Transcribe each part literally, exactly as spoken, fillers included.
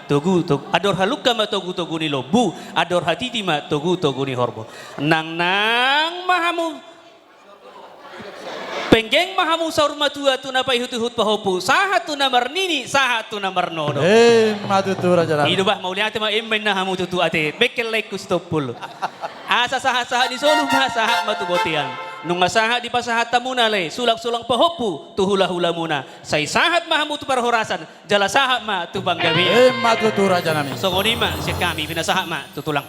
ma togu togu, andor halungka ma togu togu ni lombu, andor hatiti ma togu togu ni horbo. Nang nang ma hamu, penggeng ma hamu saur matua tu na paihut-ihut pahompu, sahat tu na marnini, sahat tu na marnono. Emma tutu raja nami. I do bah, mauliate ma, emma inna hamu tutu ate, bengkel laengku Sitompul. Asa sahat-sahat ni solu ma sahat ma tu bontean. Nunga sahat dipasahat hamuna lae, sulang-sulang pahompu tu hula-hulamuna. Sai sahat ma hamu tu parhorasan, jala sahat ma tu panggabean. Emma tutu raja nami. Songon i ma sian hami, pinasahat ma tu tulang.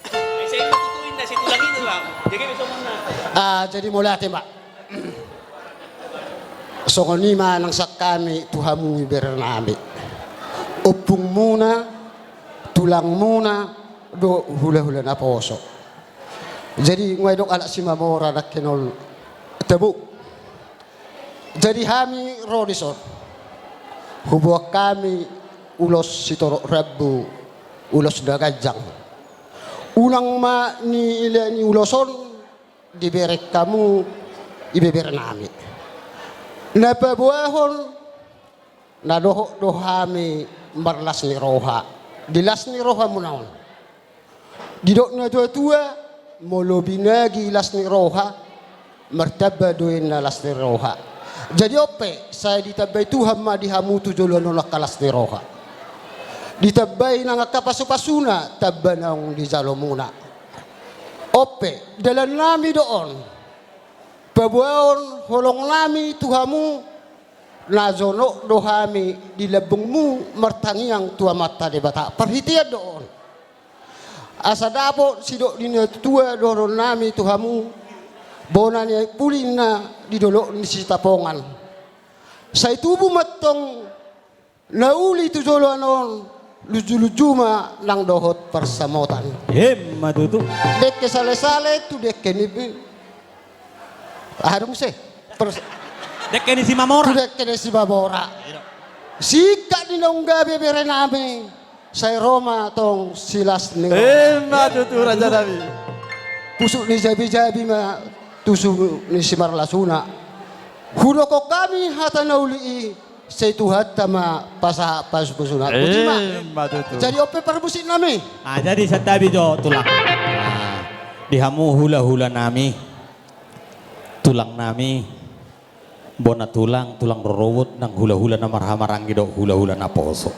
Sai ma tutu inna si tulang i, tulang. Jadi songon na. Ah, jadi mauliate ma. Songon i ma nang sian hami tu hamu ibebere nami. Ompungmuna, tulangmuna, dohot hula-hula naposo. Jadi nga didok halak Simamora nangkin on, tabo. Jadi hami ro dison, huboan hami ulos sitorop rambu, ulos na ganjang. Unang ma niila ni ulos on dibereng hamu ibebere nami. Na paboahon na dohot do hami marlas ni roha di las ni rohamuna on. Didok natua-tua, molo binagi las ni roha, martamba do inna las ni roha. Jadi on pe, sai ditambai Tuhan ma di hamu tu joloan on angka las ni roha. Ditambai nang angka pasu-pasuna, tamba naung dijalomuna. On pe, dalan nami do on. Paboahon holong nami tu hamu, na jonok do hami di lambungmu martangiang tu Amanta Debata. Parhitean do on. Asa dapot sidok ni natua-tua dohonon nami tu hamu, bona ni aek puli inna di dolok ni Sitapongan. Sai tubu ma antong na uli tu joloan on, lunju-lunju ma nang dohot parsamotan. Emma tutu. Dengke sale-sale tu dengke ni, aha do muse? Pers-, dengke ni Simamora. Tu dengke ni Simamora. Singkat ni naung gabe bere nami, sai ro ma antong silas ni roha. Emma tutu raja nami. Pusuk ni jabi-jabi ma tusuk ni simarlasuna. Hudok hami hata na uli i, sai Tuhanta ma pasahat pasu-pasuna. Botima. Emma tutu. Jadi on pe parmusik nami. Ah, jadi santabi jo tulang. Ah, di hamu hula-hula nami, tulang nami, bona tulang, tulang rorobot, nang hula-hula na marhahamaranggi dohot hula-hula naposo.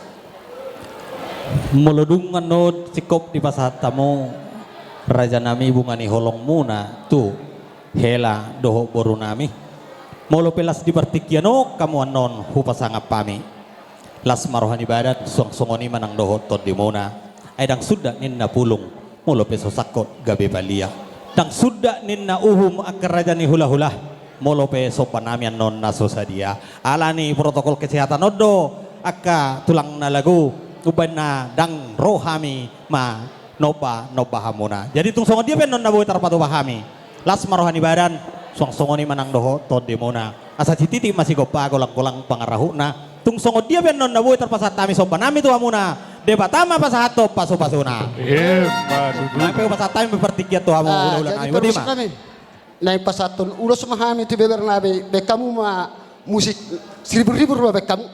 Molo dung annon singkop dipasahat hamu, raja nami, bunga ni holongmuna tu hela dohot boru nami. Molo pe las di partingkian on hamu annon hupasangap hami. Las ma roha ni badan, suang songon i ma nang dohot tondimuna. Ai ndang sundat ninna pulung, molo pe so sangkot gabe balia. Ndang sundat ninna uhum angka raja ni hula-hula. Molo pe somba nami annon na so sadia, ala ni protokol kesehatan on do angka tulang na lagu, umbaen na ndang ro hami manomba-nomba hamuna. Jadi tung songon dia pe annon na boi tarpatupa hami, las ma roha ni badan, suang songon i ma nang dohot tondimuna. Asa sititi ma sigompa, golang-golang pangarahutna. Tung songon dia pe annon na boi tarpasahat hami somba nami tu hamuna, Debata ma pasahathon pasu-pasuna. Emma tutu. Nang pe hupasahat hami partingkian tu hamu. Ah, hulahula nami, jadi boti ma. Naeng pasahathon ulos ma hami tu beber nami, baen hamu ma musik, siribur-ribur ma baen hamu.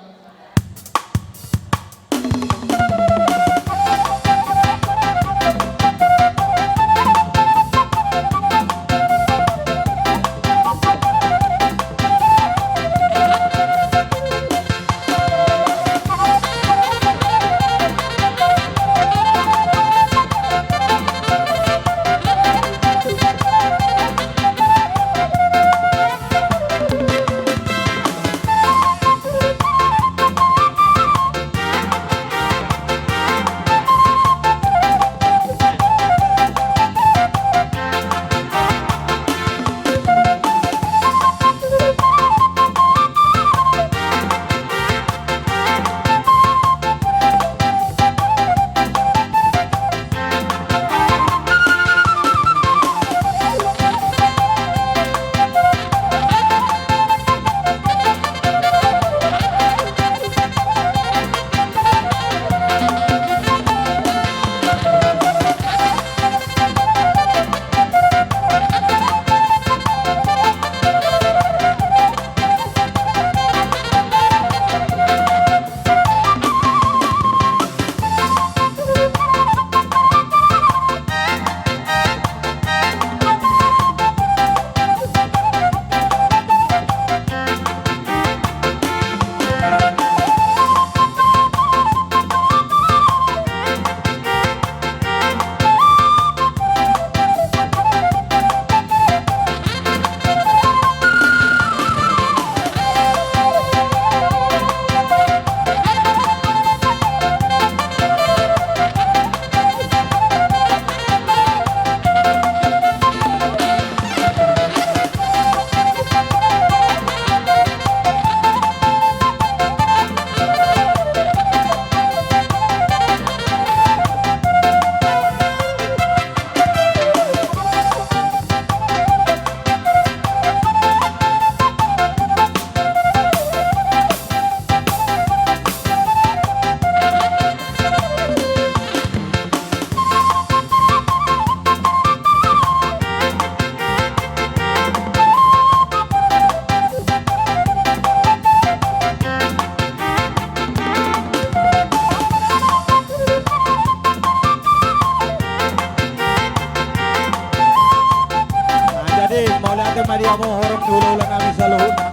Nah, jadi mauliate ma di hamu horong ni hulahula nami saluhutna.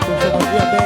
Tung songon dia pe